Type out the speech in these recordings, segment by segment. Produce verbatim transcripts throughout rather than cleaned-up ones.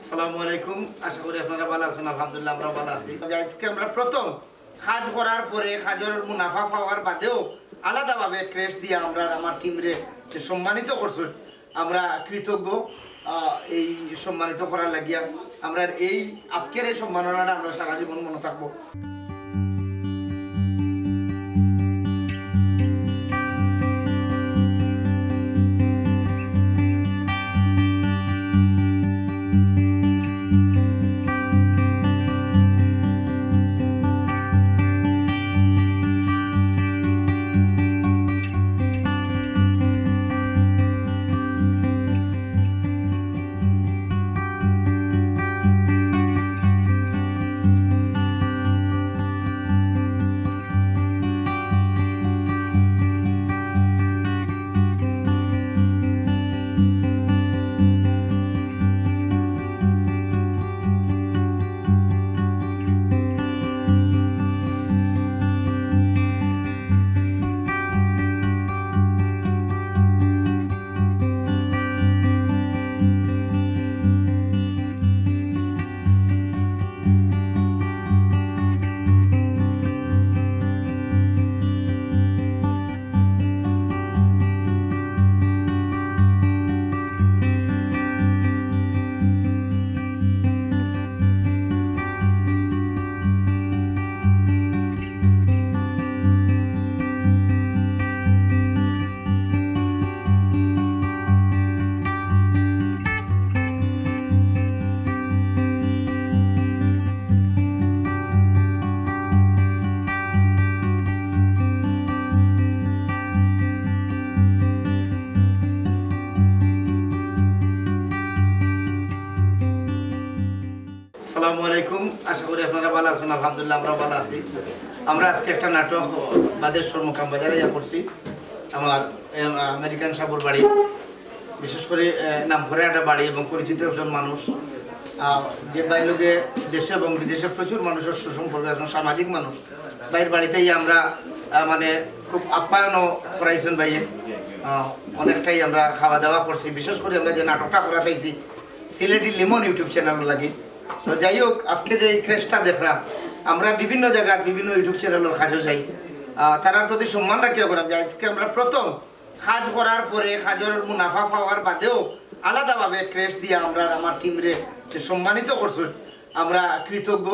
আসসালামু আলাইকুম, আশা করি আপনারা ভালা আছইন। আলহামদুলিল্লাহ, আমরাও ভালা আছি। আজকে আমরা প্রথম কাজ করার পরে কাজর মুনাফা পাওয়ার বাদেও আলাদাভাবে ক্রেশ দিয়া আমরা আমার টিমরে যে সম্মানিত করছইন, আমরা কৃতজ্ঞ। আহ, এই সম্মানিত করার লাগিয়া আমরা এই আজকের এই সম্মাননাটা আমরা সারা জীবন মনে থাকবো। আসসালামু আলাইকুম, আশা করি আপনারা ভালা আছইন। আলহামদুলিল্লাহ, আমরাও ভালা আছি। আমরা আজকে একটা নাটক বাদের শহর মোকাম বাজারে ইয়া করছি। আমার, এম, আমেরিকান সাবর বাড়ি, বিশেষ করে, এ, নাম করা একটা বাড়ি এবং পরিচিত একজন মানুষ, আহ, যে ভাইর লগে দেশে এবং বিদেশে প্রচুর মানুষর সুসম্পর্ক, একজন সামাজিক মানুষ। ভাইর বাড়িতেই আমরা, আহ, মানে, খুব আপ্যায়নও করাইছইন ভাইয়ে। আহ, অনেকটাই আমরা খাওয়া দাওয়া করছি, বিশেষ করে আমরা যে নাটকটা করাত আইছি সিলেটি লিমন YouTube চ্যানেল লাগি। তো যাই হোক, আজকে যে এই ক্রেশটা দেখরা, আমরা বিভিন্ন জাগাত বিভিন্ন YouTube চ্যানেলর কাজো যাই, আহ, তারার প্রতি সম্মান রাখিয়া করা যায়। আজকে আমরা প্রথম কাজ করার পরে কাজর মুনাফা পাওয়ার বাদেও আলাদাভাবে ক্রেশ দিয়া আমরা আমার টিমরে যে সম্মানিত করছইন, আমরা কৃতজ্ঞ।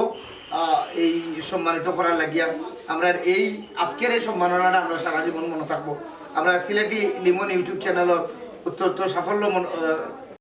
আহ, এই সম্মানিত করার লাগিয়া আমরা এই আজকের এই সম্মাননাটা আমরা সারা জীবন মনে থাকবো। আমরা সিলেটি লিমন YouTube চ্যানেলর অত্যন্ত সাফল্য মন-, আহ,